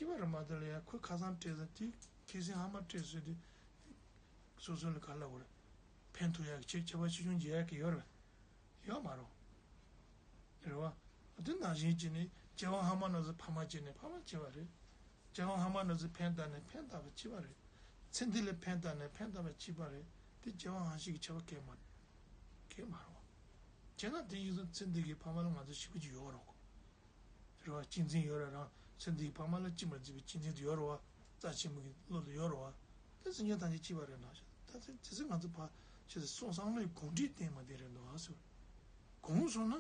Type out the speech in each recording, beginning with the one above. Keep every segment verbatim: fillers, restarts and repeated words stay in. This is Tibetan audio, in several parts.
སྐྱེས་པ་རེད་མ་གཏོགས་ལ་ཡ་ཁོས་ཁ་སང་སྤྲད་ཟིན་དེ་ཁ་སང་ཧ་མ་སྤྲད་ཟིན་དེ་སོ་སོ་ལ་ག་ལ་བར་ཕན་ཐོགས་ཡག་གི་ཁྱད་ཁྱད་པར་ཆེ་ཆུང་འཇལ་ཡག་གི་ཡོད་རེད། ཡོད་མ་རེད། རེད་བ། དེ་ནང་བཞིན་བྱས་ནས་སྐྱེ་བ་སྔ་མ་ན་ཟིག་ཕ་མ་བྱས་ནས་ཕ་མ་བྱས་པ་རེད། སྐྱེ་བ་སྔ་མ་ན་ཟིག་ཕན་བཏགས་ནས་ཕན་བཏགས་པ་བྱས་པ་རེད། ཚེ་འདི་ལ་ཕན་བཏགས་ནས་ཕན་བཏགས་པ་བྱས་པ་རེད། དེ་སྐྱེ་བ་སྔ་ཕྱི་གི་ཁྱད་པར་གང་ཡང་མ་གང་ཡང་མ་རེད་བ། བྱས་ན་དེ་ཡིན་ཙང་ཚེ་འདི་གི་ཕ་མ་ལ་ང་ཚོ་ཞེ་པོ་ཅིག་ཡོད་རེད་གོ། རེད་བ། གཅེས་འཛིན་ཡོད་རེད། རང་ཚེ་འདིའི་ཕ་མ་ལ་གཅེས་པར་འཛིན་པའི་གཅེས་འཛིན་དེ་ཡོད་རེད་བ། རྩ་ཆེན་པོ་གི་བློ་དེ་ཡོད་རེད་བ། དེ་སེམས་ཅན་ཐམས་ཅད་གཅེས་པ་རེད་ན། ད་དེ་དེ་ཚོ་ང་ཚོ་ཕ་ཆེ་ཚེ་སོང་བསམ་བློའི་གོམས་འདྲིས་བསྟེན་མ་བསྟེན་རེད་འདུག་ཨ་ཟེར། གོམས་སོང་ན།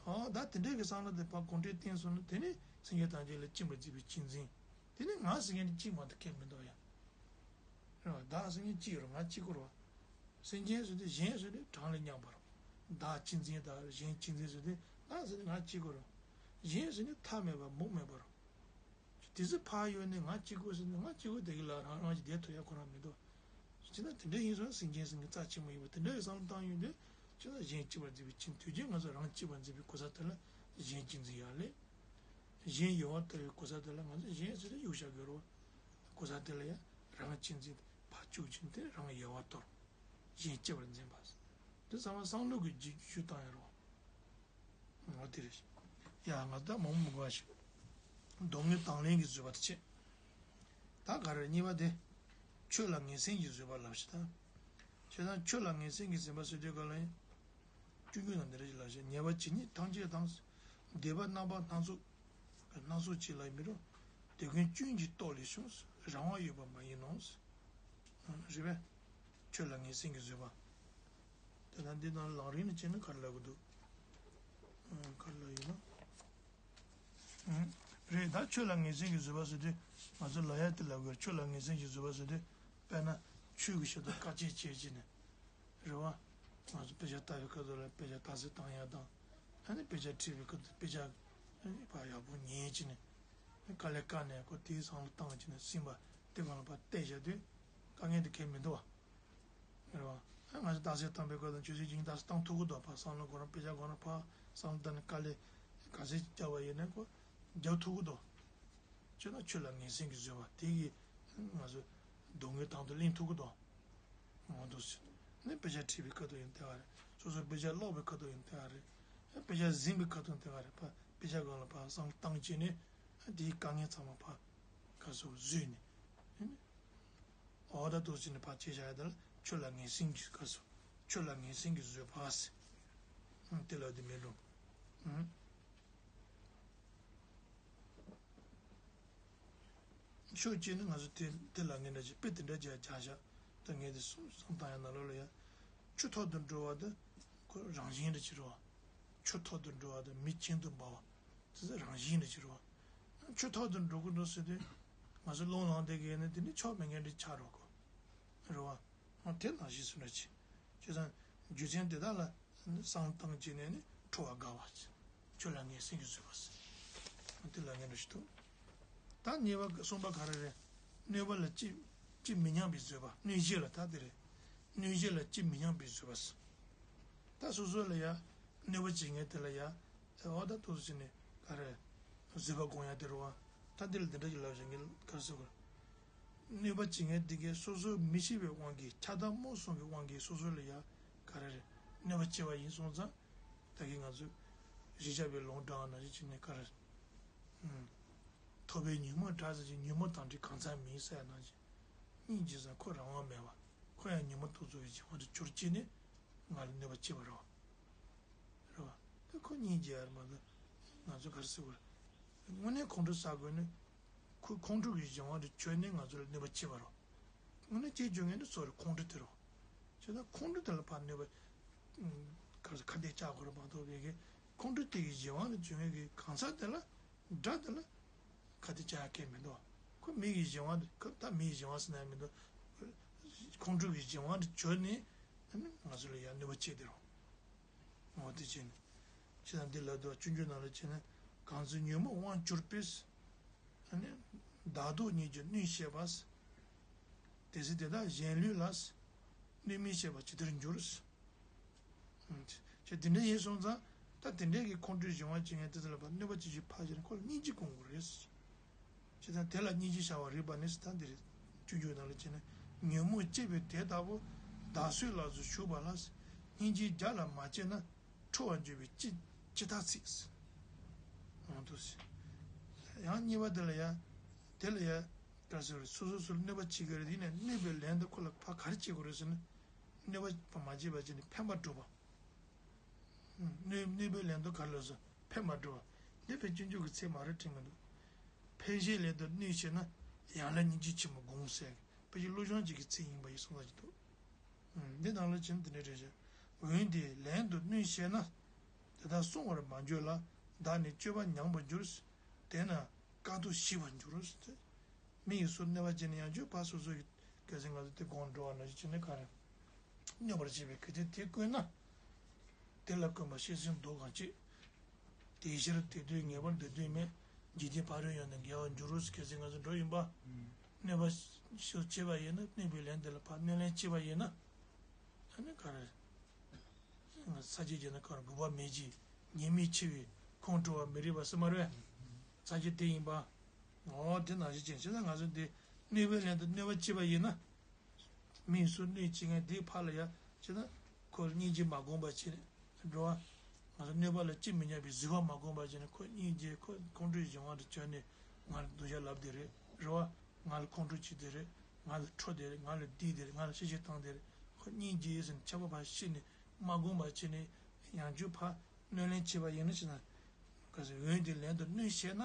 ཨ་ད་དེ་འདྲའི་གི་བསམ་བློ་དེ་ཕ་གོམས་འདྲིས་བསྟེན་སོང་ན་དེ་ནི་སེམས་ཅན་ཐམས་ཅད་ལ་གཅེས་པར་འཛིན་པའི་གཅེས་འཛིན། དེ་ནི་ང་སེམས་ཅན་ནི་གཅེས་མ་ཐུབ་མཁན་མི་འདུག་ཡ། རེད་བ། བདག་སེམས་ཅན་གཅིག་རུ་ང་གཅིག་པུ་རུ། སེམས་ཅན་ཟེར་དུས་གཞན་ཟེར་དུས་གྲངས་ལས་མཉམ་པ་རུ། བདག་གཅེས་འཛིན་དང་གཞན་གཅེས་འཛིན་ཟེར་དུས་བདག་ཟེར་དུས་ང་གཅིག་པུ་རུ། གཞན་ཟེར་དུས་མཐའ་མེད་པ་མུ་མེད་པ་རུ། དེ་ཚོ་ཕར་ཡོད་ནས་ང་གཅིག་པུ་ཟེར་ནས་ང་གཅིག་པུ་དེ་གི་ལ་རང་རང་གིས་བསྡད་ཐུབ་ཡ་ཁོ་རང་མི་འདུག་བྱས་ན་དེ་འདྲ་ཡིན་སོང་སེམས་ཅན་ཟེར་མཁན་རྩ་ཆེན་པོ་ཡིན་པ་དེ་འདྲ་ཡི་བསམ་བློ་བཏང་ཡོང་དུས་བྱས་ན་གཞན་གཅེས་པར་འཛིན་པའི་གཅེས་དུས་རྒྱུན་ང་ཚོ་རང་གཅེས་པར་འཛིན་པའི་གོ་ས་དེ་ལ་གཞན་གཅེས་འཛིན་ཡག་ལས། གཞན་ཡལ་བར་ལྟ་བའི་གོ་ས་དེ་ལ་ང་ཚོས་གཞན་ཟེར་ཏེ་གཡུག་བཞག་དགོས་རེད་བ། གོ་ས་དེ་ལ་ཡང་རང་གཅེས་འཛིན་ཕར་བཅུག་ཕྱིན་ཏེ་རང་ཡལ་བར་དོར། གཞན་གཅེས་པར་འཛིན་པ། འདི་ཚང་མ་བསམ་བློ་གི་རྒྱུད་ཀྱི་ཞུ་སྟངས་ཡིན་རེད་བ། འོ་དེ་རེད། ཡ་ང་ད་མང་མི་དགོས་ཤིག་སྡུག་བསྔལ་དང་ལེན་གྱི་བཟོད་པ་དེ་བྱེད། ད་ག་རེ་གཉིས་པ་དེ། ཆོས་ལ་ངེས་སེམས་ཀྱི་བཟོད་པ་ལབ་ཤིག་ད། བྱས་ཙང་ཆོས་ལ་ངེས་སེམས་ཀྱི་བཟོད་པ་ཟེར་དུས་ག་ལ་ཡིན། སྤྱོད་འཇུག་ནང་འདི་འདྲ་ཞིག་ལབ་ཤག་ཉེས་པ་ཇི་སྙེད་ཐམས་ཅད་དང་། སྡིག་པ་རྣམ་པ་སྣ་ཚོགས། སྣ་ཚོགས་ཅི་ལ་མི་རུང་། དེ་ཀུན་སྐྱོན་གྱི་སྟོབས་ལས་བྱུང་། རང་དབང་ཡོད་པ་མ་ཡིན་ནོ། རེད་པས། ཆོས་ལ་ངེས་སེམས་ཀྱི་བཟོད་པ། དེ་ལ་འདི་ནང་ལམ་རིམ་ནས་བྱས་ན་ག་རེ་ལབ་དགོས་འདུག་ག་རེ་ལབ་ཡོད་ན། རེད་ད། ཆོས་ལ་ངེས་སེམས་ཀྱི་བཟོད་པ་ཟེར་དུས་ང་ཚོ་ལབ་ཡ་དེ་ལབ་དགོས། ཆོས་ལ་ངེས་སེམས་ཀྱི་བཟོད་པ་ཟེར་དུས་དཔེར་ན་ཆོས་ཀྱི་ཆེད་དུ་དཀའ་སྤྱད་བྱེད་ཀྱི་ནས། རེད་བ། ང་ཚོ་དཔེ་ཆ་ལྟ་བའི་སྐབས་དུ་ལ་དཔེ་ཆ་རྟགས་གསལ་བཏང་ཡ་དང་། ཨ་ནི་དཔེ་ཆ་ཁྲིད་པའི་སྐབས་དུ་དཔེ་ཆ་ཕར་ཡག་པོ་ཉན་གྱི་ནས། དཀའ་ལས་དཀའ་ནས་ཁོ་དེའི་བསམ་བློ་བཏང་གྱི་ནས་སེམས་པ་དེ་གང་ལ་ཕར་གཏད་བཞག་དུས་དཀའ་ངལ་དེ་གང་ཡང་མི་འདུག་བ། རེད་བ། ཨ་ང་ཚོ་རྟགས་གསལ་བཏང་པའི་སྐབས་དུ་ཆོས་སྲིད་ཀྱི་རྟགས་གསལ་བཏང་ཐུབ་ཀྱི་འདུག་ཕར་བསམ་བློ་ཁོ་རང་དཔེ་ཆ་ཁོ་རང་ཕར་བསམ་བློ་བཏང་ནས་དཀའ་ལས་ག་ཚོད་བརྒྱབ་པ་ཡིན་ནའི་ཁོ་རྒྱབ་ཐུབ་ཀྱི་འདུག་བྱས་ན་ཆོས་ལ་ངེས་སེམས་ཀྱི་བཟོད་པ་དེ་གིས་ང་ཚོ་སྡུག་བསྔལ་དང་དུ་ལེན་ཐུབ་ཀྱི་འདུག་འོ་འདུག་ཟེར་ནས་དཔེ་ཆ་ཁྲིད་པའི་སྐབས་དུ་ཡང་དེ་ག་རེད། སོ་སོ་དཔེ་ཆ་ཀློག་པའི་སྐབས་དུ་ཡང་དེ་ག་རེད། དཔེ་ཆ་གཟིགས་པའི་སྐབས་དུ་དེ་ག་རེད། ཕར་དཔེ་ཆ་སྒང་ལ་ཕར་བསམ་བློ་བཏང་བྱས་ནས་དེའི་དཀའ་ངལ་ཚང་མ་ཕར་ག་སོ་བཟོས་ནས། འོ་ད་འདུག་ཟེར་ནས་ཕར་བྱས་བཞག་ཡ་དེ་ལ་ཆོས་ལ་ངེས་སེམས་ཀྱི་ག་སོ། ཆོས་ལ་ངེས་སེམས་ཀྱི་བཟོད་པ་ཟེར། དེ་ལ་དེ་མེད་འགྲོ། ཕྱོགས་གཅིག་ནས་ང་ཚོ་དེ་དེ་ལ་ངས་འདྲ་ཅིག་དཔེ་དེ་འདྲ་ཅིག་རྒྱག་བཞག་ད་ངས་དེ་གསུངས་གསུངས་བཏང་ཡ་ནང་ལོགས་ལ་ཡ། ཆུ་ཐོག་ཏུ་འགྲོ་བ་དེ་ཁོ་རང་བཞིན་རེད་ཅེས་རོ། ཆུ་ཐོག་ཏུ་འགྲོ་བ་དེ་མེ་གྱེན་དུ་འབར་བ། དེ་ཚོ་རང་བཞིན་རེད་ཅེས་རོ། ཆུ་ཐོག་ཏུ་འགྲོ་གི་འདུག་ཟེར་དུས་ང་ཚོ་རླུང་ལངས་བསྡད་ཀྱི་ཡོད་ན་དེ་ནི་ཆོག་མེད་མཁན་འདྲ་ཆགས་འགྲོ་གོ། རེད་བ། དེ་ནང་བཞིན་སུ་འདྲ་ཅིག་བྱས་ཙང་རྒྱུ་མཚན་དེ་དག་ལ་བསམ་བློ་བཏང་བྱས་ནས་ནི་ཁྲོ་བ་དགའ་བ། ཆོས་ལ་ངེས་སེམས་ཀྱི་བཟོད་པ་ཟེར། དེ་ལ་ངས་འདྲ་ཞིག་འདུག་ད་གཉིས་པ་གསུམ་པ་ག་རེ་རེད། གནོད་པ་ལ་ཅི་ཅི་མི་སྙམ་པའི་བཟོད་པ། གནོད་བྱེད་ལ་ད་དེ་རེད། གནོད་བྱེད་ལ་ཅི་མི་སྙམ་པའི་བཟོད་པ་ཟེར། ད་སོ་སོ་ལ་ཡ་གནོད་པ་བྱེད་མཁན་དེ་ལ་ཡ། འོ་ད་ཏོག་ཙམ་ནས་ག་རེ། བཟོད་པ་སྒོམ་ཡ་དེ་རེད་བ། ད་འདི་ལ་འདི་འདྲ་ཞིག་ལབ་བཞག་གི་ག་རེ་ཟེར་དགོས། གནོད་པ་བྱེད་མཁན་དེ་གས་སོ་སོ་མི་ཤེས་པའི་དབང་གིས་ཆགས་སྡང་རྨོངས་གསུམ་གྱི་དབང་གིས་སོ་སོ་ལ་ཡ་ག་རེ་རེད། གནོད་པ་བྱས་པ་ཡིན་སོང་ཙང་། ད་གིན་ང་ཚོས་གཞིར་བཞག་པའི་ལུང་དྲངས་ནང་བཞིན་བྱས་ནས་ག་རེ་རེད། ཐོབ་པའི་ཉོན་མོངས་དགྲ་ཟེར་ཞིང་ཉོན་མོངས་དང་བྲལ་གང་ཟག་མིན་ཟེར་ཡ་ནང་བཞིན། སྙིང་རྗེ་ཟེར་ཁོ་རང་དབང་མེད་པ། ཁོ་ཡང་ཉོན་མོངས་དུག་རྫོགས་ཀྱི་བྱ་བ་དེ་གྱུར་ཅིག་ནས་ང་ལ་གནོད་པ་བྱེད་པ་རེད་བ། རེད་བ། ད་ཁོ་སྙིང་རྗེ་ཡར་མ་ད་ང་ཚོ་ག་རེ་ཟེར་དགོས་རེད། དངོས་གནས་ཁོང་ཁྲོ་ཟ་དགོས་ནི། ཁོ་ཁོང་ཁྲོ་གི་གཞན་དབང་དུ་གྱུར་ནས་ང་ཚོ་ལ་གནོད་པ་བྱེད་པ་རེད། དངོས་གནས་སྐྱེ་བཅུག་མཁན་ནི་སུ་རེད། ཁོང་ཁྲོ་དེ་རེད། བྱས་ཙང་ཁོང་ཁྲོ་དེ་ལ་ཕར་གནོད་པ་ག་རེ་ཟེར་ཁ་གཏད་བཅག་དགོས་རེད་མ་གཏོགས་པའི་གི་ཁོང་ཁྲོ་དེ་གི་གཞན་དབང་དུ་གྱུར་མཁན་གི་གང་ཟག་དེ་ལ་དགྲ་དེ་ལ་ཁ་གཏད་བཅག་ཡ་གང་ཡང་མི་འདུག་ཁོ་མི་གི་གཞན་དབང་དུ་ཁོ་ད་མི་གི་གཞན་དབང་ཟེར་ན་ཡང་མི་འདུག་ཁོང་ཁྲོ་གི་གཞན་དབང་དུ་གྱུར་ནས་ང་ཚོ་ལ་ཡང་གནོད་པ་བྱེད་དེ་རེད། འོ་དེ་བྱས་ནས། ཁྱེད་རང་འདི་ལ་དུ་སྤྱོད་འཇུག་ནང་ལ་བྱས་ན་གང་ཚེ་ཉོན་མོངས་དབང་གྱུར་པས། ཨ་ནི། བདག་ལྡོག་གཉིས་ཀྱིས་གནོད་བྱེད་པ། དེ་ཚེ་དེ་དག་གཞན་ལུས་ལ། གནོད་མི་ཤེས་པ་ཇི་ལྟར་འགྱུར། ཅེས་དེ་འདྲ་ཡིན་སོང་ཙང་ད་དེ་འདྲའི་གི་ཁོང་ཁྲོའི་གཞན་དབང་བྱེད་མཁན་དེ་ཚོ་ལ་ཕར་གནོད་པ་ཅི་ཞིག་ཕར་བྱས་ན་ཁོ་ལ་སྙིང་རྗེ་སྒོམ་དགོས་རེད། ཇི་ལྟར་དེ་ལ་སྙིང་རྗེ་བྱ་བར་རིགས་པ་ནི། ད་འདིར་སྤྱོད་འཇུག་ནང་ལ་བྱས་ན། ཉོན་མོངས་སྐྱེས་པའི་དེ་ལྟ་བུ། བདག་སོགས་ལ་སོགས་ཞུགས་པ་ལ། སྙིང་རྗེའི་རྒྱ་ལ་མ་སྐྱེས་ན། ཁྲོ་བར་འགྱུར་བས་ཅི་ཅི་ལྟར་ཚིག །འོང་དུ་ཟེར། ཡང་གཉིས་པ་དེ་ལ་ཡ། དེ་ལ་ཡ། ག་ཟེར་རེད། སོ་སོ་སོར་གནོད་པ་བྱེད་ཀྱི་རེད། ཡིན་ནའི་གནོད་པའི་ལན་དུ་ཁོ་ལ་ཕར་ག་རེ་བྱེད་དགོས་རེད་ཟེར་ན། གནོད་པ་མ་བྱེད་པ་བྱས་ནས་ཕན་པ་སྒྲུབ་པ། གནོད་གནོད་པའི་ལན་དུ་ག་རེ་ལབ་སོང་། ཕན་པ་སྒྲུབ་པ། འདི་དཔེ་སྤྱོད་འཇུག་གི་ཚིག་མ་རེད་དྲན་གྱི་འདུག་ཕན་བྱེད་ལན་དུ་གནོད་བྱས་ན། ཡང་ལ་སྙིང་རྗེ་ཆེན་པོ་སྒོམ་ཟེར། ཕལ་ཆེར་བློ་སྦྱོང་གཅིག་གི་ཚིག་ཡིན་པ་ཡིན་གསུངས་ས་ཅིག་འདུག་འདི་ནང་ལ་བྱས་ན་འདི་འདྲ་རེད་ཤག་འོན་ཏེ་ལན་དུ་གནོད་བྱས་ན། དེ་དག་བསྲུང་བར་མ་འགྱུར་ལ། བདག་ནི་སྤྱོད་པ་ཉམས་པར་འགྱུར། དེས་ན་དཀའ་ཐུབ་ཞི་བར་འགྱུར། མི་ཡིས་སོ་གནོད་པ་བྱས་ནས་ཡང་བསྐྱར་ཕར་སོ་སོ་གི་གལ་སྲིད་ང་ཚོ་དེ་དགོངས་འགྲོ་བ་ནང་བཞིན་བྱས་ནས་ག་རེ། གནོད་པར་བྱེད་པའི་གལ་ཏེ་དེ་བཀོད་ན། དེ་ལ་བཀོད་པ་ཤེས་ཟིན་མདོ་གང་ཅི། དེའི་ཕྱིར་དེ་དུས་ངེས་པར་འདོད་དོན་མེད། འཇིག་རྟེན་ཕ་རོལ་ཡང་དུ་འགལ་བར་འགྱུར་རོ། གལ་སྲིད་ང་ཚོ་འགྲོ་ཡིན་པ། གནོད་པ་ཤོར་བྱས་པ་ཡིན་ན། གནོད་པའི་ལན་དེ་ལ་ཕར་གནོད་ལན་བྱས་པ་ཡིན་ན། ཨ་ནི་ག་རེ། ས་བཅད་བརྒྱད་ན་ག་རེ། དགོས་པ་མེད་ཅིང་ཉེས་དམིགས་ཆེ་བས་ཁོང་ཁྲོ་བ་མི་རིགས་པ་ཟེར་མ་རེད། ས་བཅད་དེ་ཡིན་པ། འོ་དེ་ནང་བཞིན་བྱས་ན་ང་ཚོ་འདི་གནོད་པའི་ལན་དུ་གནོད་པ་བྱས་པ་ཡིན་ན། མིས་སོ་གནོད་བྱེད་མཁན་དེའི་ཕར་ལ་ཡ་བྱས་ན། ཁོར་སྙིང་རྗེ་མ་སྒོམ་པ་བྱས་ནས་འགྲོ་བ། ང་ཚོ་གནོད་པ་ལ་ཅི་མི་སྙམ་པའི་བཟོད་པ་མ་སྒོམ་པ་བྱས་ནས། ཁོ་སྙིང་རྗེ་ཁོ་ཁོང་ཁྲོའི་གཞན་དབང་དུ་གྱུར་ནས་ང་ལ་སྡུག་ཅག་ལབ་བསྡད་རེད། རེད་བ། ང་ལ་ཁོང་ཁྲོ་བྱེད་བསྡད་རེད། ང་ལ་ཁྲོ་བསྡད་རེད། ང་ལ་བསྡད་བསྡད་རེད། ང་ལ་བཤད་བཤད་བཏང་བསྡད་རེད། ཁོ་སྙིང་རྗེ་ཟེར་ནས་ཆགས་པ་ཕར་ཕྱིན་ནས་མ་སྒོམ་པ་བྱས་ནས་ཡང་བསྐྱར་ཕར་གནོད་ལན་བྱས་པ་ཡིན་ན་བྱས་ན། ག་ཟེར། འོན་ཏེ་ལན་དུ་གནོད་བྱས་ན།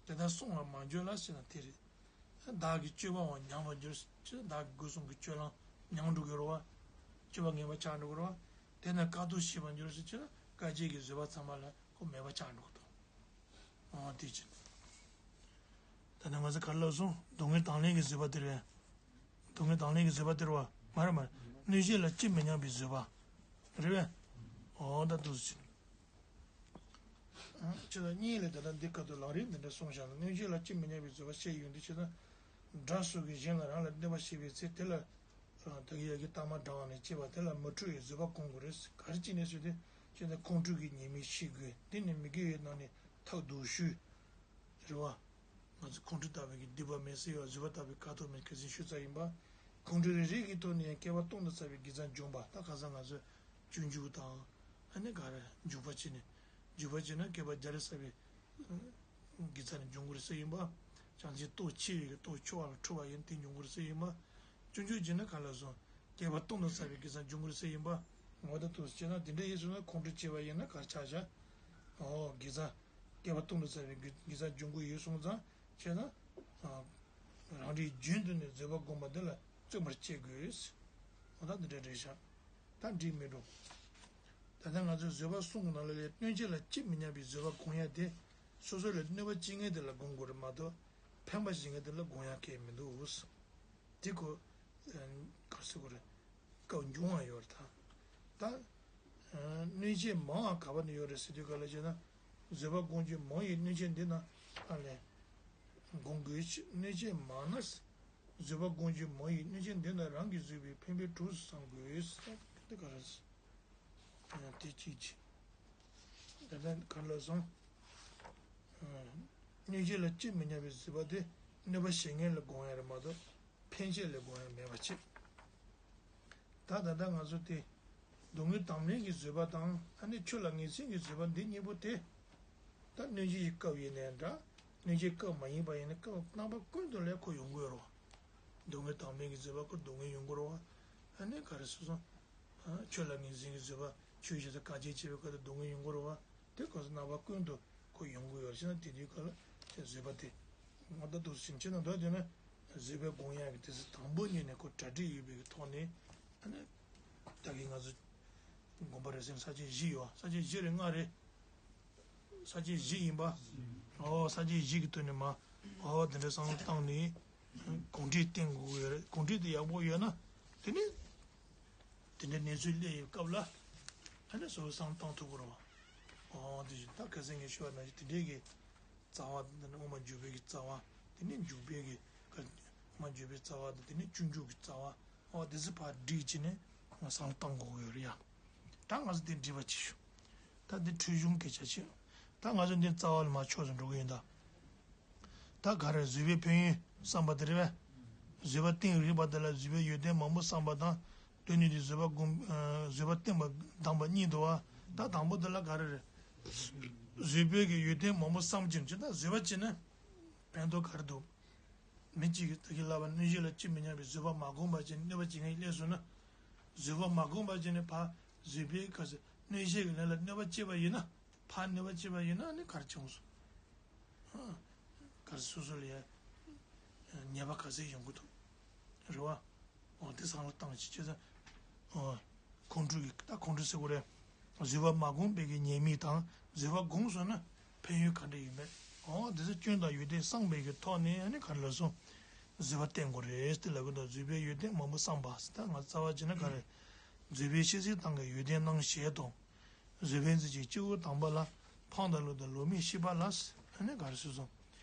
དེ་ལྟར་བསྲུང་བར་མ་འགྱུར་ལ་ཟེར་ན་དེ་རེད། བདག་གི་སྤྱོད་པའང་ཉམས་པར་འགྱུར། ཅེས་བདག་གི་སྒོ་གསུམ་གྱི་སྤྱོད་ལམ་ཉམས་འགྲོ་གི་རེད་བ། སྤྱོད་པ་ངན་པ་ཆགས་འགྲོ་གི་རེད་བ། དེས་ན་དཀའ་ཐུབ་ཞི་བར་འགྱུར་ཟེར་ཅེ་ན། དཀའ་སྤྱད་ཀྱི་བཟོད་པ་ཚང་མ་ལ་ཁོ་མེད་པ་ཆགས་འགྲོ་གི་འདུག་འོ་དེ་བྱས། ད་ནི་ང་ཚོ་ག་རེ་ལབ་སོང་། སྡུག་བསྔལ་དང་ལེན་གྱི་བཟོད་པ་དེ་རེད། སྡུག་བསྔལ་དང་ལེན་གྱི་བཟོད་པ་དེ་རེད་བ། མ་རེད་མ་རེད། གནོད་བྱེད་ལ་ཅི་མི་སྙམ་པའི་བཟོད་པ། རེད་བས། འོ་ད་འདུག་སེ་བྱས། ཨ། ཅི་ལྟར་གཉིས་ལས། ད་ལྟ་འདི་སྐབས་སུ་ལམ་རིམ་འདི་འདྲ་གསུངས་བཞག་ལ། གནོད་བྱེད་ལ་ཅི་མི་སྙམ་པའི་བཟོད་པ་བཤད་ཡོང་དུས་ཅི་ལྟར། དགྲ་སོགས་ཀྱིས་གཞན་ལ་རང་ལ་གནོད་པ་བྱས་པའི་ཚེ་དེ་ལ། ཨ། ད་གིན་ཡ་གི་སྟག་མ་འདྲ་བ་ནས་སྐྱེས་པ་དེ་ལ་མི་ཁྲོ་བའི་བཟོད་པ་སྒོམ་དགོས་རེད། ག་རེ་བྱས་ནས་ཟེར་དུས་ཅི་ལྟར་ཁོང་ཁྲོ་གི་ཉེས་དམིགས་ཤེས་དགོས། འདི་ནི་མི་དགེ་བའི་ནང་ནས་ཐབས་སྡུག་ཤོས། རེད་བ། ང་ཚོ་ཁོང་ཁྲོ་ལྟ་བུའི་གི་སྡིག་པ་མེད་ཟེར་བ། བཟོད་པ་ལྟ་བུའི་དཀའ་ཐུབ་མེད་གལ་སྲིད་ཤོད་ཚར་ཡིན་པ། ཁོང་ཁྲོ་རེ་རེ་གི་ཐོག་ནས་ཡང་བསྐལ་པ་སྟོང་དུ་བསགས་པའི་དགེ་རྩ་འཇོམས་པ། ད་ཁ་སང་ང་ཚོས་སྤྱོད་འཇུག་དང་། ཨ་ནི་ག་རེ་འཇུག་པ་བྱས་ནས། འཇུག་པ་བྱས་ན་བསྐལ་པ་བརྒྱ་རེ་བསགས་པའི་དགེ་རྩ་ནི་འཇོམས་དགོས་རེད་ཟེར་ཡིན་པ། བྱང་ཆུབ་སྟོབས་ཆེ་བའི་གི་སྟོབས་ཆེ་བ་ལ་ཁྲོ་བ་ཡིན་དེ་འཇོམས་དགོས་རེད་ཟེར་ཡིན་པ། སྤྱོད་འཇུག་བྱས་ན་ག་ལ་སོང་། བསྐལ་པ་སྟོང་དུ་བསགས་པའི་དགེ་རྩ་འཇོམས་དགོས་རེད་ཟེར་ཡིན་པ། འོ་ད་དུ་བྱས་ན་དེ་འདྲ་ཡིན་སོང་ན་ཁོང་ཁྲོ་སྐྱེ་བ་ཡིན་ན་ག་རེ་ཆགས་བཞག་འོ་དགེ་རྩ། བསྐལ་པ་སྟོང་དུ་བསགས་པའི་དགེ་དགེ་རྩ་འཇོམས་དགོས་ཡོད་སོང་ཙང་བྱས་ན། ཨ། རང་རིག་རྒྱུན་དུ་ནི་བཟོད་པ་སྒོམ་པ་འདི་ལ་བརྩོན་པར་བྱེད་དགོས། འོ་ད་འདི་འདྲ་རེད་ཤག་ད་འགྲིག་མི་འགྲོ། ད་ལྟ་ང་ཚོས་བཟོད་པ་བསྲུང་གི་ནང་ལ་ལས་གནོད་བྱེད་ལ་ཅི་མི་སྙམ་པའི་བཟོད་པ་སྒོམ་ཡ་དེ། སོ་སོ་ལ་གནོད་པ་བྱེད་མཁན་དེ་ལ་སྒོམ་དགོས་རེད་མ་གཏོགས། ཕན་པ་བྱེད་མཁན་དེ་ལ་སྒོམ་ཡ་གལ་མི་འདུག་དེ་ཁོ། ཨ། ག་རེ་ཟེར་དགོས་རེད། སྐབས་འབྱུང་བ་ཡོད་རེད་ད། ད། ཨ། གནོད་བྱེད་མང་བ་ག་པ་ནས་ཡོད་རེད་ཟེར་དུས་ག་ལ་བྱས་ན། བཟོད་པ་སྒོམ་རྒྱུ་མང་བའི་གནོད་བྱེད་འདི་ན་ཨ་ལས། སྒོམ་དགོས་ཕྱིར་གནོད་བྱེད་མང་ན། བཟོད་པ་སྒོམ་རྒྱུ་མང་བའི་གནོད་བྱེད་འདི་ན་རང་གིས་བཟོས་པའི་ཕན་པའི་གྲོགས་སུ་བསམ་དགོས། འདི་ག་རེ་ཟེར། དེ་གཅིག་བྱས། ད་ལྟ་ག་རེ་ལབ་སོང་། གནོད་བྱེད་ལ་ཅི་མི་སྙམ་པའི་བཟོད་པ་དེ་གནོད་པ་བྱེད་མཁན་ལ་སྒོམ་ཡ་རེད་མ་གཏོགས་ཕན་ཆད་ལ་སྒོམ་ཡ་མེད་པ་བྱེད། ད་ད་ལྟ་ང་ཚོ་དེ་སྡུག་བསྔལ་དང་ལེན་གྱི་བཟོད་པ་དང་། ཨ་ནི་ཆོས་ལ་ངེས་འཛིན་གྱི་བཟོད་པ་འདི་གཉིས་པོ་དེ། ད་གནོད་བྱེད་ཀྱི་སྐབས་ཡིན་ནའི་འདྲ། གནོད་བྱེད་སྐབས་མ་ཡིན་པ་ཡིན་ན་སྐབས་རྣམ་པ་ཀུན་ཏུ་ལ་ཁོ་ཡོང་གི་ཡོད་རེད་བ། སྡུག་བསྔལ་དང་ལེན་གྱི་བཟོད་པ་ཁོ་སྡུག་བསྔལ་ཡོང་གི་རེད་བ། ཨ་ནི་ག་རེ་ཟེར་སོང་། ཨ། ཆོས་ལ་ངེས་འཛིན་གྱི་བཟོད་པ། ཆོས་བྱེད་དུས་དཀའ་སྤྱད་བྱེད་པའི་སྐབས་དུ་སྡུག་བསྔལ་ཡོང་གི་རེད་བ། དེ་སྐབས་སུ་རྣམ་པ་ཀུན་ཏུ་ཁོ་ཡོང་གི་ཡོད་ཕྱིན་ན། དེ་དུས་སྐབས་ལ་དེ་བཟོད་པ་དེ། ང་ད་དུ་ཕྱིན་ཕྱིན་ན་འདོད་དེ་ན། བཟོད་པའི་སྒོམ་ཡག་གི་དེ་ཚེ་དང་པོ་ཉིད་ནས་ཁོ་གྲ་སྒྲིག་ཡོད་པའི་ཐོག་ནས། ཨ་ནི། ད་གིན་ང་ཚོ་དགོངས་པ་རེ་ཟེར་ས་བཅད་བཞི་ཡོད། ས་བཅད་བཞི་རེད་ལྔ་རེད། ས་བཅད་བཞི་ཡིན་པ། ཨོ་ས་བཅད་བཞི་གི་སྟེང་ནས་མ། ཨོ་དེ་འདྲ་བསམ་བློ་བཏང་ནས། གོང་འདྲིས་བསྟེན་དགོས་ཀྱི་ཡོད་རེད། གོང་འདྲིས་དེ་ཡག་པོ་ཡོད་ན། དེ་ནས། དེ་འདྲའི་གནས་ཚུལ་སླེབས་ཡོད་སྐབས་ལ། ཨ་ནི་སོ་སོ་བསམ་བཏང་ཐུབ་ཀྱི་རེད་བ། ཨོ་དེ་བཞིན་ད་ཁ་སང་ངས་ཞུས་པ་ནང་བཞིན་དེ་འདྲའི་གི་རྩ་བ་དང་། དངོས་མ་འཇུག་པའི་གི་རྩ་བ། དེ་ནས་འཇུག་པའི་གི། དངོས་མ་འཇུག་པའི་རྩ་བ་དང་། དེ་ནས་སྤྱོད་འཇུག་གི་རྩ་བ། ཨོ་དེ་ཚོ་ཕར་སྒྲིག་བྱས་ནས་བསམ་བློ་བཏང་དགོས་ཀྱི་ཡོད་རེད་ཡ། ད་ང་ཚོ་དེ་འགྲིག་པ་བྱེད་ཤོག་ད་དེ་འཕྲོས་གཞུང་སྐད་ཆ་བྱེད། ད་ང་ཚོ་འདི་རྩ་བ་ལ་མར་ཕྱོགས་སུ་འགྲོ་གི་ཡིན་ད། ད་ག་རེ་བཟོད་པའི་ཕན་ཡོན་བསམ་པ་དེ་རེད་པས། བཟོད་པ་གཏིང་རིག་པ་དེ་ལ་བཟོད་པའི་ཡོན་ཏན་མང་པོ་བསམ་པ་དང་། དོན་ནི་དེ་བཟོད་པ་སྒོམ། ཨ། བཟོད་པ་བསྟེན་པ་དང་པོ་གཉིས་འདུག་པ། ད་དང་པོ་དེ་ལ་ག་རེ་རེད། བཟོད་པའི་གི་ཡོན་ཏན་མང་པོ་བསམ་གྱིན་ཅི་ད་བཟོད་པ་བྱས་ན་ཕན་ཐོགས་ག་རེ་འདུག་མི་གཅིག་གིས་ད་གིན་ལབ་པ་གནོད་བྱེད་ལ་ཅི་མི་སྙམ་པའི་བཟོད་པ་མ་བསྒོམས་པ་བྱས་ནས་གནོད་པ་བྱེད་མཁན་སླེབས་སོང་ན། བཟོད་པ་མ་བསྒོམས་པ་བྱས་ནས་ཕར་བཟོད་པའི་ག་ཚོད་གནོད་བྱེད་ཀྱི་ལས་ལ་གནོད་པ་བྱས་པ་ཡིན་ན། ཕར་གནོད་པ་བྱས་པ་ཡིན་ན་ནི་ག་རེ་བྱུང་སོང་། ཨ། ག་རེ་སོ་སོ་ལ་ཡ་ཉེས་པ་ག་ཚད་ཡོང་གི་འདུག་རེད་པ། འོ་དེ་བསམ་བློ་བཏང་བྱས་བྱས་ཙང་། འོ། ཁོང་ཁྲོ་གི་ད་ཁོང་ཁྲོ་ཟེར་དགོས་རེད། བཟོད་པ་མ་བསྒོམས་པའི་གི་ཉེས་དམིགས་དང་བཟོད་པ་བསྒོམས་སོང་ན་ཕན་ཡོན་ག་འདྲ་ཡོད་མེད། འོ་དེ་ཚོ་སྐྱོན་དང་ཡོན་ཏན་བསམ་པའི་གི་ཐོག་ནས་ཨ་ནི་ག་རེ་ལབ་སོང་། བཟོད་པ་བསྟེན་དགོས་རེད་དེ་ལབ་གི་འདུག་བཟོད་པའི་ཡོན་ཏན་མང་པོ་བསམ་པ་ད་ང་རྩ་བ་བྱས་ན་ག་རེ། བཟོད་པའི་བཤད་ཚིག་དང་གི་ཡོན་ཏན་རྣམ་བཤད་དོ། བཟོད་པའི་མཛོད་ཅིག་སྤྱི་བོ་དང་པོ་ལ། ཕངས་དང་བློ་དང་བློ་མིག་ཤེས་པ་ལ། ཨ་ནི་ག་རེ་ཟེར་སོང་།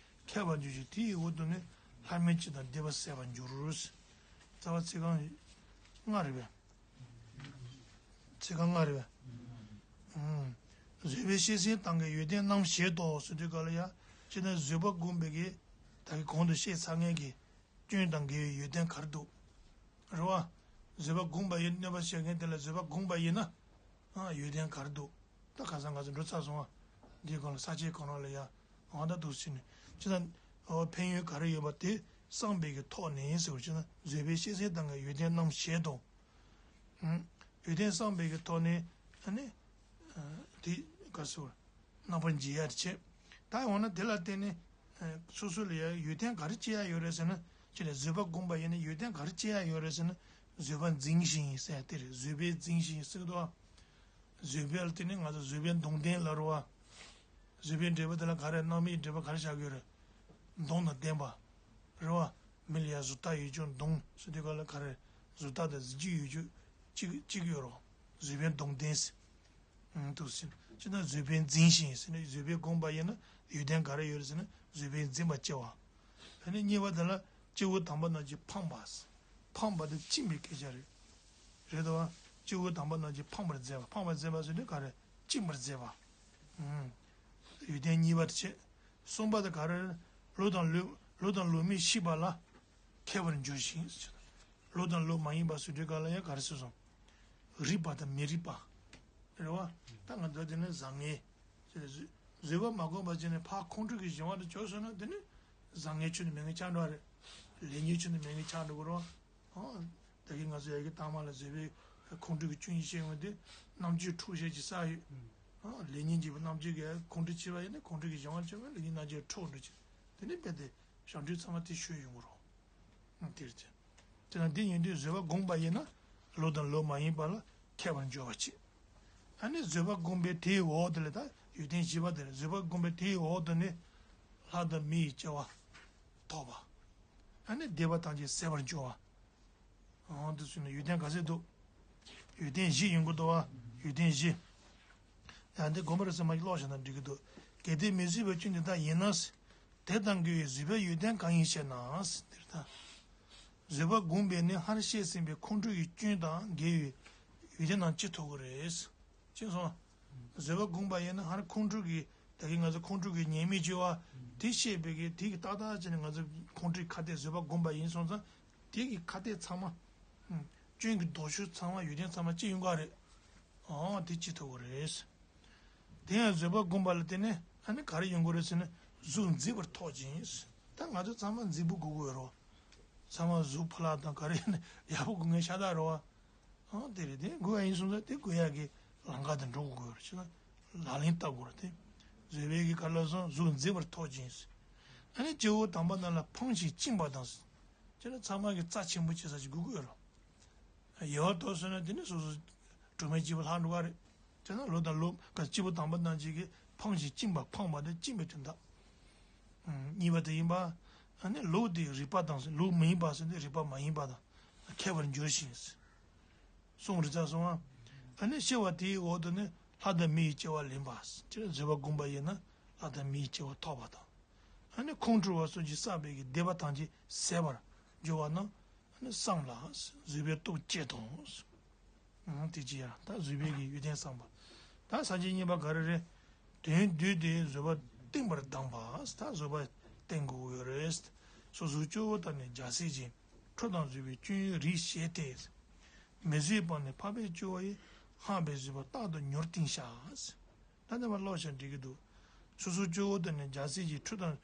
མཁས་པར་འགྱུར་ཞིང་དེ་ཡི་འོག་ཏུ་ནི། ལྷ་མིན་བཅས་དང་སྡིག་པ་ཟད་པར་འགྱུར། རྩ་བ་ཚིག་རྐང་ལྔ་རེད་པས། ཚིག་རྐང་ལྔ་རེད་པས། ཨུམ། བཟོད་པའི་བཤད་ཚིག་དང་གི་ཡོན་ཏན་རྣམ་བཤད་དོ་ཟེར་དུས་ག་ལ་ཡ། ཅི་ན་བཟོད་པ་བསྒོམས་པའི་གི། ད་གི་གོང་དུ་བཤད་ཚར་མཁན་གྱི། སྐྱོན་དང་འགལ་བའི་ཡོན་ཏན་ག་རེ་འདུག་རེད་པ། བཟོད་པ་བསྒོམས་པ་ཡིན་གནོད་པ་བྱེད་མཁན་དེ་ལ་བཟོད་པ་བསྒོམས་པ་ཡིན་ན། ཨ། ཡོན་ཏན་ག་རེ་འདུག་ད་ཁ་སང་ང་ཚོ་འགྲོ་ཚར་སོང་བ། འདིའི་སྒང་ལ་ས་བཅད་གང་རུང་ལ་ཡ། འོ་ད་འདུག་ཟེར་ནས་ཅི་ད། འོ་ཕན་ཡོན་ག་རེ་ཡོད་པ་དེ་བསམ་པའི་གི་ཐོག་ནས་ཟེར་བ་ཅི་ན་བཟོད་པའི་བཤད་ཚིག་དང་གི་ཡོན་ཏན་རྣམ་བཤད་དོ། ཨུམ། ཡོན་ཏན་བསམ་པའི་གི་ཐོག་ནས་ཨ་ནི། ཨ། དེ་ག་ཟེར་བ། རྣམ་པར་འབྱེད་ཡ་བྱེད། ད་འོ་ན་དེ་ལ་བརྟེན་ནས། ཨ། སོ་སོ་ལ་ཡ་ཡོན་ཏན་ག་རེ་སྐྱེ་ཡ་ཡོད་རེད་ཟེར་ན། ཅི་ལ་བཟོད་པ་བསྒོམས་པ་ཡིན་ན་ཡོན་ཏན་ག་རེ་སྐྱེ་ཡ་ཡོད་རེད་ཟེར་ན། བཟོད་པ་འཛིན་ཞིང་ཟེར་དེ་རེད། བཟོད་པས་འཛིན་ཞིང་ཟེར་གི་འདུག་བ། བཟོད་པ་ལ་བརྟེན་ནས་ང་ཚོ་བཟོད་པའི་མདོང་ལྡན་ལ་རུ་བ། བཟོད་པའི་འགྲེལ་པ་དེ་ལ་ག་རེ་རྣམ་དབྱེ་འགྲེལ་པ་ག་རེ་བྱ་དགོས་རེད། མདོང་དང་ལྡན་པ། རེད་བ། མི་ལ་ཡ་བཟོ་ལྟ་ཡོད་ཅོག་མདོང་ཟེར་དུས་ག་ལ་ག་རེ། བཟོ་ལྟ་དང་གཟི་བརྗིད་ཡོད་ཅོག་གཅིག་གཅིག་ཡོད་རོ། བཟོད་པའི་མདོང་ལྡན་ཟེར། ཨང་། འདུག་ཟེར། ཅི་ན་བཟོད་པས་འཛིན་ཞིང་ཟེར་ན་བཟོད་པས་བསྒོམས་པ་ཡིན་ན་ཡོན་ཏན་ག་རེ་ཡོད་རེད་ཟེར་ན་བཟོད་པས་འཛིན་པ་སྐྱེ་བ། ཨ་ནི་གཉིས་པ་དེ་ལ་སྤྱི་བོ་དང་པོ་རྣམས་ཀྱིས་འཕངས་པ་ཟེར། འཕངས་པ་དེ་བཅིངས་པའི་སྐད་ཆ་རེད། རེད་དོ། སྤྱི་བོ་དང་པོ་རྣམས་ཀྱིས་འཕངས་པར་མཛད་པ། འཕངས་པར་མཛད་པ་ཟེར་དུས་ག་རེ། བཅིངས་པར་མཛད་པ། ཨང་། ཡོན་ཏན་གཉིས་པ་དེ་བྱས། གསུམ་པ་དེ་ག་རེ། བློ་དང་བློ། བློ་དང་བློ་མིག་ཤེས་པ་ལ། མཁས་པར་འགྱུར་ཞིང་། བློ་དང་བློ་མ་ཡིན་པ་ཟེར་དུས་ག་ལ་ཡང་ག་རེ་ཟེར་སོང་། རིག་པ་དང་མི་རིག་པ། རེད་བ། ད་ང་ཚོ་དེ་ནི་བཟང་ངན། བཟོད། བཟོད་པ་མ་བསྒོམས་པ་བྱས་ནས་ཕར་ཁོང་ཁྲོ་གི་གཞན་དབང་དུ་གྱུར་སོང་ན་དེ་ནི། བཟང་ངན་ཆོས་ནི་མེད་མཁན་ཆགས་འགྲོ་བ་རེད། ལས་ཉོན་ཆོས་ནི་མེད་མཁན་ཆགས་འགྲོ་གི་རེད་བ། ཨོ། ད་གིན་ང་ཚོ་ཡ་གི་ཐ་མ་ལ་བཟོད་པའི་ཁོང་ཁྲོ་གི་སྐྱོན་ཡིན་བཤད་ཡོང་དུས་རྣམ་དཔྱོད་འཁྲུགས་བཤད་ཀྱི་ས་ཡོད། ཨོ། ལས་ཉོན་གྱི་རྣམ་དཔྱོད་ཀྱི་ཁོང་ཁྲོ་ཆེ་བ་ཡིན་ན་ཁོང་ཁྲོ་གི་གཞན་དབང་ཆེ་བ་ལས་ཉོན་རྣམ་དཔྱོད་འཁྲུགས་འགྲོ་ཆེ། དེ་ནི་རྦད་དེ་བྱང་ཆུབ་ཚང་མ་དེ་ཆོས་ཡོང་གི་རེད། དེར་བྱས། དེ་ན་འདི་ཡིན་དུས་བཟོད་པ་བསྒོམས་པ་ཡིན་ན་བློ་དང་བློ་མ་ཡིན་པ་ལ་མཁས་པར་འགྱུར་བ་བྱེད། ཨ་ནི་བཟོད་པ་བསྒོམས་པའི་དེའི་འོག་དེ་ལ་ད་ཡོན་ཏན་བཞི་པ་དེ་རེད། བཟོད་པ་བསྒོམས་པའི་དེའི་འོག་ཏུ་ནི་ལྷ་དང་མི་ཡི་སྐྱེ་བ་ཐོབ་པ། ཨ་ནི་སྡིག་པ་ཐམས་ཅད་ཟད་པར་འགྱུར་བ། འོང་དུ་སུ་ནི་ཡོན་ཏན་ག་ཚད་འདུག་ཡོན་ཏན་བཞི་ཡོང་གི་འདུག་བ། ཡོན་ཏན་བཞི། ཡང་འདི་དགོན་པ་རེ་ཚང་མ་ཀློག་བཞག་ན་འགྲིག་གི་འདུག་གལ་ཏེ་མི་བཟོད་པའི་སྐྱོན་འདི་དག་ཡིན་ན། དེ་དང་འགལ་བའི་བཟོད་པའི་ཡོན་ཏན་གང་ཡིན་ཞེ་ན། འདིར་ད། བཟོད་པ་བསྒོམས་པས་ནི་སྔར་བཤད་ཟིན་པའི་ཁོང་ཁྲོ་ཡི་སྐྱོན་དང་འགལ་བའི་ཡོན་ཏན་རྣམས་ཅི་ཐོབ་ཀྱི་རེད། ཅེས་གསུངས། བཟོད་པ་བསྒོམས་པ་ཡིན་ན་སྔར་ཁོང་ཁྲོ་གི་ད་གིན་ང་ཚོ་ཁོང་ཁྲོ་གི་ཉེས་དམིགས་བརྗོད་པ་དེ་བཤད་པའི་གི་དེ་གི་ཏག་ཏག་བྱས་ནས་ང་ཚོ་ཁོང་ཁྲོའི་ཁ་གཏད་བཟོད་པ་བསྒོམས་པ་ཡིན་སོང་ཙང་དེ་གི་ཁ་གཏད་ཚང་མ། སྐྱོན་གྱི་ལྡོག་ཕྱོགས་ཚང་མ་ཡོན་ཏན་ཚང་མ་ཅི་ཡོང་གི་རེད། ཨོ་དེ་ཅི་ཐོབ་ཀྱི་རེད། དེ་ཡང་བཟོད་པ་བསྒོམས་པ་ལ་བརྟེན་ནས་ཨ་ནི་ག་རེ་ཡོང་གི་རེད་ཟེར་ན་གཟུགས་མཛེས་པར་ཐོགས་ཤིང་། ད་ང་ཚོ་ཚང་མ་མཛེས་པོ་དགོས་ཀྱི་ཡོད་རེད། ཚང་མ་གཟུགས་ཕུ་ལག་དང་ག་རེ་ཡོད་ན་ཡག་པོ་དགོས་མཁན་ཤ་སྟག་རེད་བ། ཨང་། དེ་རེད། དེ་དགོས་ཡ་ཡིན་སོང་ཙང་དེ་དགོས་ཡ་གི་ལམ་ཁ་དེ་འགྲོ་དགོས་ཀྱི་ཡོད་རེད། ཅེ་ན་ལག་ལེན་བསྟར་དགོས་རེད་དེ། བཟོད་པའི་གི་ག་ལ་སོང་གཟུགས་མཛེས་པར་ཐོགས་ཤིང་། ཨ་ནི་སྤྱི་བོ་དང་པོ་རྣམས་ལ་འཕངས་ཤིང་བཅིངས་པ་དང་། ཅེ་ན་ཚང་མ་གི་རྩ་ཆེན་པོ་བྱེད་ས་ཅིག་དགོས་ཀྱི་ཡོད་རེད། ཡལ་བར་དོར་སོང་ན་དེ་ནི་སོ་སོ་གྲོགས་མེད་སྐྱིད་པོ་ལྷག་འགྲོ་ག་རེད། དེ་ན་ལོ་དང་ལོ་ག་སྐྱིད་པོ་དམ་པ་རྣམས་ཀྱིས་གི་འཕངས་ཤིང་བཅིངས་པ། འཕངས་པ་དེ་བཅིངས་པའི་དོན་དག་གཉིས་པ་དེ་ཡིན་པ། ཨ་ནི་ལུགས་དེ་རིག་པ་དང་ལུགས་མ་ཡིན་པ་ཟེར་ཏེ་རིག་པ་མ་ཡིན་པ་དང་མཁས་པར་འགྱུར་ཞིང་གསུངས་རེད་ཚར་སོང་ང་། ཨ་ནི་ཤེས་པ་དེའི་འོག་ཏུ་ནི་ལྷ་དང་མི་ཡི་སྐྱེ་བ་ལེན་པ། དེ་ལ་བཟོད་པ་བསྒོམས་པ་ཡིན་ན་ལྷ་དང་མི་ཡི་སྐྱེ་བ་ཐོབ་པ་དང་། ཨ་ནི་ཁོང་ཁྲོ་བ་སོགས་ཀྱིས་བསགས་པའི་གི་སྡིག་པ་ཐམས་ཅད་ཟད་པར་འགྱུར་བ་རྣམས་ཨ་ནི་བསམ་ལ་བཟོད་པའི་སྟོབས་སྐྱེད་དོ། ཨང་། དེ་ཅི་ཡང་ད་བཟོད་པའི་གི་ཡོན་ཏན་བསམ་པ། ད་ས་བཅད་གཉིས་པ་ག་རེ་རེད། དོན་བསྡུས་ཏེ་བཟོད་པ་བསྟེན་པར་གདམས་པ། ད་བཟོད་པ་བསྟེན་དགོས་ཡོད་རེད། སོ་སོའི་སྤྱོད་པ་དང་ནི་རྒྱལ་སྲས་ཀྱི། ཁྲོ་དང་བཟོད་པའི་སྤྱོད་ཡུལ་རིགས་ཤེས་ཏེ། མི་བཟོད་སྤངས་ནས་འཕགས་པའི་སྤྱོད་པ་ཡི། སྔགས་པས་བཟོད་པ་རྟག་ཏུ་མྱུར་བསྟན་བྱ། ད་ནི་མ་ཀློག་བྱ་འགྲིག་གི་འདུག་སོ་སོའི་སྤྱོད་པ་དང་ནི་རྒྱལ་སྲས་ཀྱི། ཁྲོ་དང་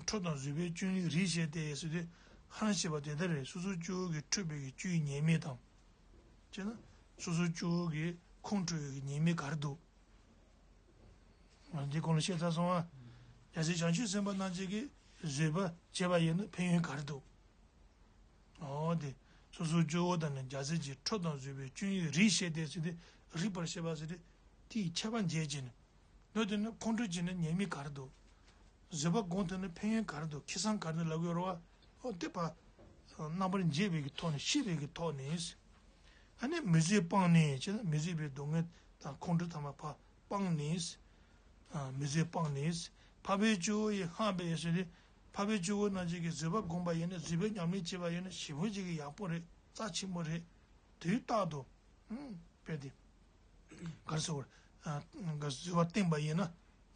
ཁྲོ་དང་བཟོད་པའི་སྤྱོད་ཡུལ་རིགས་ཤེས་ཏེ་ཟེར་དུས། ཧ་རང་ཤེས་པ་དེ་ལྟར་རེད། སོ་སོའི་སྤྱོད་པ་གི་འཁྲུལ་པའི་གི་སྤྱོད་ཡུལ་ཉེས་དམིགས་དང་། བྱས་ན། སོ་སོའི་སྤྱོད་པ་གི་ཁོང་ཁྲོ་བའི་གི་ཉེས་དམིགས་ག་རེ་འདུག་འདི་གོང་ལ་བཤད་ཚར་སོང་ཨ། རྒྱལ་སྲས་བྱང་ཆུབ་སེམས་དཔའ་རྣམས་ཀྱིས་ཀྱི་བཟོད་པ་བྱས་པ་ཡིན་ན་ཕན་ཡོན་ག་རེ་འདུག་འོ་དེ། སོ་སོའི་སྤྱོད་པ་དང་ནི་རྒྱལ་སྲས་ཀྱི། ཁྲོ་དང་བཟོད་པའི་སྤྱོད་ཡུལ་རིགས་ཤེས་ཏེ་ཟེར་ཏེ། རིགས་པར་ཤེས་པ་ཟེར་ཏེ། དེའི་ཁྱད་པར་འབྱེད་བྱས་ནས། འོ་དེ་ནི་ཁོང་ཁྲོ་བྱས་ན་ཉེས་དམིགས་ག་རེ་འདུག་བཟོད་པ་སྒོམ་ཐུབ་ན་ཕན་ཡོན་ག་རེ་འདུག་ཁེ་བཟང་ག་རེ་འདུག་ལབ་ཀྱི་ཡོད་རེད་བ། འོ་དེ་ཕར། རྣམ་པར་འབྱེད་པའི་གི་ཐོག་ནས་ཤེས་པའི་གི་ཐོག་ནས། ཨ་ནི་མི་བཟོད་སྤངས་ནས་བྱས་ན་མི་བཟོད་པའི་སྡུག་བསྔལ་དང་ཁོང་ཁྲོ་ཐ་མ་ཕར་སྤངས་ནས། ཨ། མི་བཟོད་སྤངས་ནས། འཕགས་པའི་སྤྱོད་པ་ཡི། སྔགས་པས་ཟེར་ཏེ། འཕགས་པའི་སྤྱོད་པ་རྣམས་ཀྱིས་ཀྱི་བཟོད་པ་བསྒོམས་པ་ཡིན་ན། བཟོད་པའི་ཉམས་ལེན་བྱས་པ་ཡིན་ན་ཞེ་པོ་ཅིག་གི་ཡག་པོ་རེད། རྩ་ཆེན་པོ་རེད། དུས་རྟག་ཏུ། ཨང་། དཔེ་དེ། ག་རེ་ཟེར་དགོས་རེད། ཨ། བཟོད་པ་བསྟེན་པ་ཡིན་ན།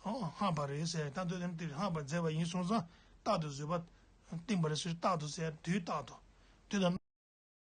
ཨང་། སྔགས་པ་རེད་ཟེར། ད་འདོད་དོན་དེ་སྔགས་པ་མཛད་པ་ཡིན་སོང་ཙང་རྟག་ཏུ་བཟོད་པ་བསྟེན་པ་རེད་ཟེར། རྟག་ཏུ་ཟེར་དུས་རྟག་ཏུ། དུས་དང་